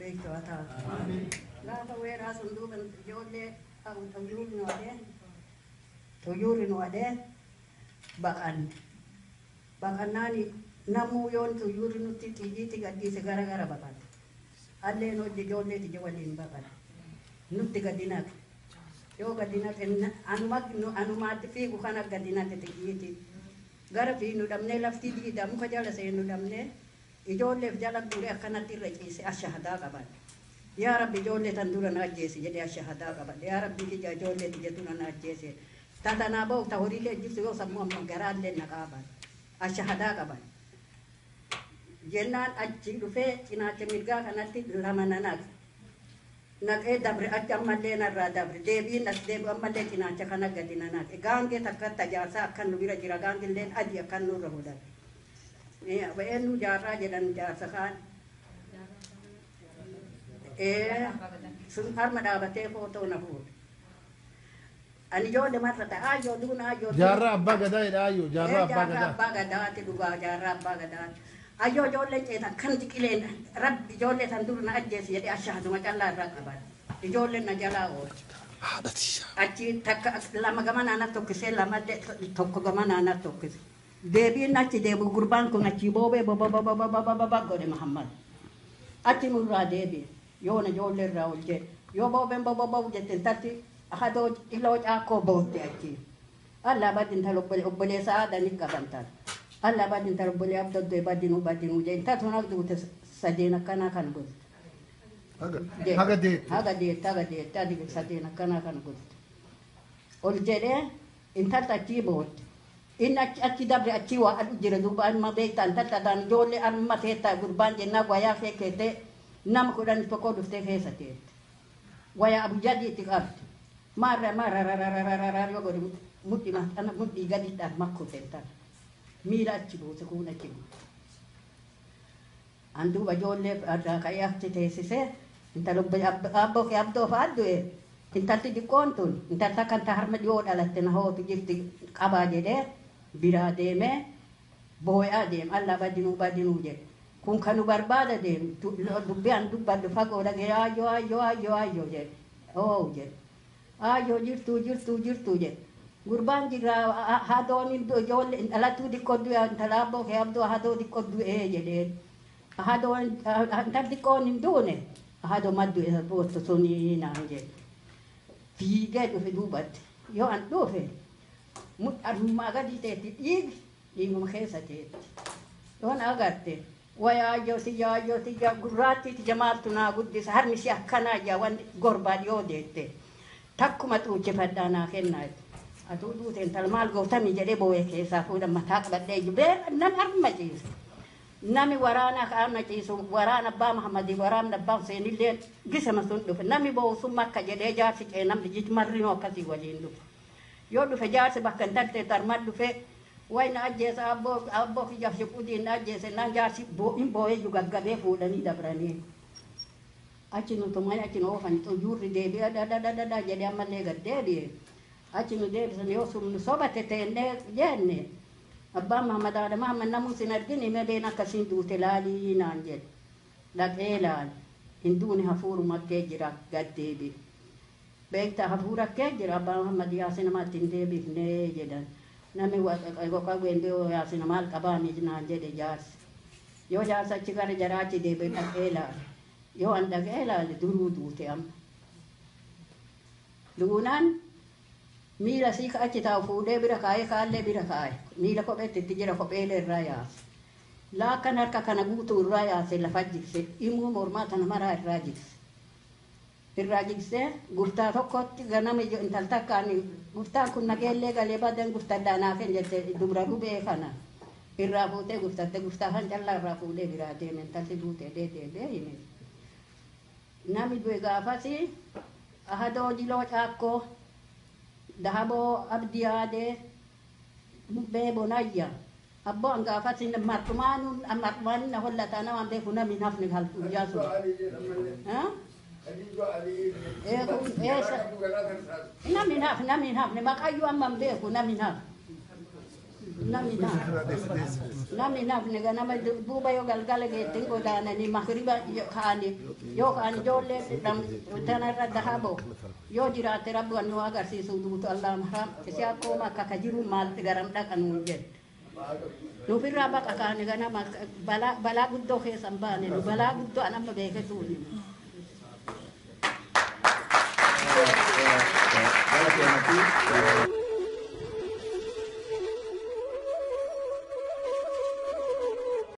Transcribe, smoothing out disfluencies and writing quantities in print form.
beektu haa taatu. Gaafa weeraa sun duuba ijoollee xuyyuurri nu adee xuyyuurri nu adee baqanne. Baqannaani namuu yoon xuyyuurri nutti xiyyiitti gadhiise gara gara baqate. Alleen hojii ijoollee tiyya waliin baqate. Nutti gadi naqe. Yoo gadi naqe anumaatti fiigu kana gadi naqe xiyyiitti. Gara fiignu dhabnee lafti diidaa muka jala seennu dhabnee ijoolleef jala guuree akkanatti irra ciise ashahadaa qaban. Yaa Rabbi, ijoollee tan dura na ajjeesi jedhee ashahadaa qaban. Yaa Rabbi kiyya, ijoollee tiyya dura na ajjeese. Tatanaa ba'u ta horii kee jirtu yoo sammuu amma garaallee na qaaban. Ashahadaa qaban. Jennaan achi dhufee cinaacha mirgaa kanatti lama na naqe. Naqee dabre, achi ammallee narraa dabre, deebiin as deebi'u ammallee cinaacha kana gadi na naqe. Gaangee takkatti ajaarsaa akkan nu bira jira, gaangilleen adii akkan nurra godhate. Eenyu jaarraa jedhan jaarsa kaan. Sun harma dhaabatee footoo na fuudhe. Ani ijoollee marra ta'a ayyoo duuna ayyoo. Jaarraa abbaa gadaa jedha ayyoo, jaarraa abbaa Jaarraa gadaa. Abbaa gadaati, dhugaa jaarraa abbaa gadaati. Ayyoo ijoolleen ceetan kan qileen rabbi ijoollee tan dur na ajjeesi jedhee ashaaduma callaa irraa qaban. Ijoolleen na jalaa oolche. Achi takka lama gama naannoo tokkisee, lama tokko gama naannoo tokkise. Deebiin achi deebi'u gurbaan kun achi boobee bababababababa godhe Muhammad. Achi nurraa deebi'e. Yoona ijoollee irraa ol jedhe. Yoo boobeen babababu jette intalti hadoo iloo caakkoo bootte achi. Allah badin tal obboleessa aadanii qaban tal. Allah badin tal obbolee abdoddee badinuu badinuu jee intalti sun akka duute sadeen akkanaa kan godhe. Haga deette. Haga deette, haga deette, adi sadeen akkanaa kan godhe. Ol jedhee intalti achii bootte. Inni achi achi dabre, achi waa adu jira duuba amma beektaa intalti adaan ijoollee amma teettaa gurbaan jennaa wayaa kee keettee nama 11 dhuftee keessa teette. Wayaa abujadii itti qabdi. Maarra maarra rarararararar yoo godhe mudhii ana mudhii gadiidhaan makkute intala. Miila achi buuse, kuun achi buuse. An duuba ijoollee irraa ka'ee achi teessisee intala abboo kee abdoo fa'aa du'e, intalti xiqqoon tun intalta kan ta harma dhiyoo dhalatte na hootu jirti qabaa jedhee biraa deemee boo'aa deem, Allah badinuu badinuu jedhe. Kun kan nu barbaada deem dubbii an dubbadhu fagoo dhagee ayyoo ayyoo ayyoo ayyoo jedhe. Oo jedhe. Ayyoo jirtuu jirtuu jirtuu jedhe. Gurbaan jira hadoon ijoollee dhalattuu xiqqoo du'e, intala abboo kee abdoo hadoo xiqqoo du'ee jedheen. Hadoo intalli xiqqoon hin duune, hadoo maddu isa boottu sunii naan jedhe. Fiigee dhufe duubatti. Yoo an dhufe armaa gadi teetti, dhiigi dhiiguma keessa teetti. Yoon agarte wayaa ayyoo tiyya, ayyoo tiyya, gurraattii tiyya maaltu naa guddisa, harmi si akkanaa ijaa wanni gorbaa dhiyoo deette. Takkuma xuuchifadhaa naa kennaa. Atuu duute intala maal gootamii jedhee boo'ee keessaa fuudhan mataa qabadhee beera nan harma ciise. Nami waraana kaana ciisu waraana abbaa Mahamadii, waraanni abbaa Huseenillee gisema sun dhufe. Nami boo'u sun makka jedhee jaarsi cee namni jich marrinoo akkasii waliin dhufe. Yoo dhufe jaarsi bakka intaltee tarman dhufe way na ajjeesa, abboo abboo kiyyaaf shiquudiin na ajjeese naan jaarsi hin boo'eeyyu gaggabee fuudhanii dabranii. Achi nu tumanii achi nu oofan, xuyyuurri deebi'ee dhadhadhadha jedhee ammallee gad deebi'e. Achi nu deebisan, yoo sun nu sobate teennee jenne abbaan Mahamad haadha Mahamad namuu sin argini mebeen akkasiin duute laalii naan jedhe. Dhaqee laale. Hin duune, hafuuruma kee jira, gad deebi'e. Beektaa hafuura kee jira, abbaan Mahamad yaasina namaatti hin deebifnee jedhan. Namni qawween yaasina maal qabaami naan jedhe jaarsi. Yoo jaarsa achi gara jaraa achi deebi'e dhaqee laale. Yoo an dhaqee laale duruu duute amma. Duunaan miila sii achi taa'u fuudhee bira kaa'ee kaallee bira kaa'e. Miila kopheetti itti jira, kopheelee irraa yaase. Laakkan harka kana guutuu irraa yaase, lafa jigse. Dhimuu mormaa tana maraa irraa jigse. Irraa jigsee gurtaa tokkotti ganama intal takkaan gurtaan kun nageellee galee badan gurtadhaa naa kenn jette, dubra rubee kana. Irraa fuutee gurtatte, gurtaa kan callaa irraa fuudhee biraa deeme, intalti duutee deebi'ee hime. Nami du'e gaafasi ahadoo jiloo caakkoo dahaboo abdii aadee mubbee bonayya abboo an gaafasi mar'umaanu mar'umaan na hollataa namaan beeku nami hin hafne guyyaa sun. Kun eessa? Nami hin hafne, nami hin hafne, maqaayyuu amma hin beeku, nami hin hafne. Namni namni nafni ganama duuba yoo galgala geettin godaananii magriba ka'anii yoo ka'an ijoollee tanarra dahabo yoo jiraate rabbi waan nu agarsiisu duutu allah mahram isi akkooma akka ka jiru maalti garam dhaqanuun jedhe. Nufirraa baqa kaane ganama balaa guddoo keessa hin baane nu balaa guddoo an amma beeketuuni. Gara keenyatti.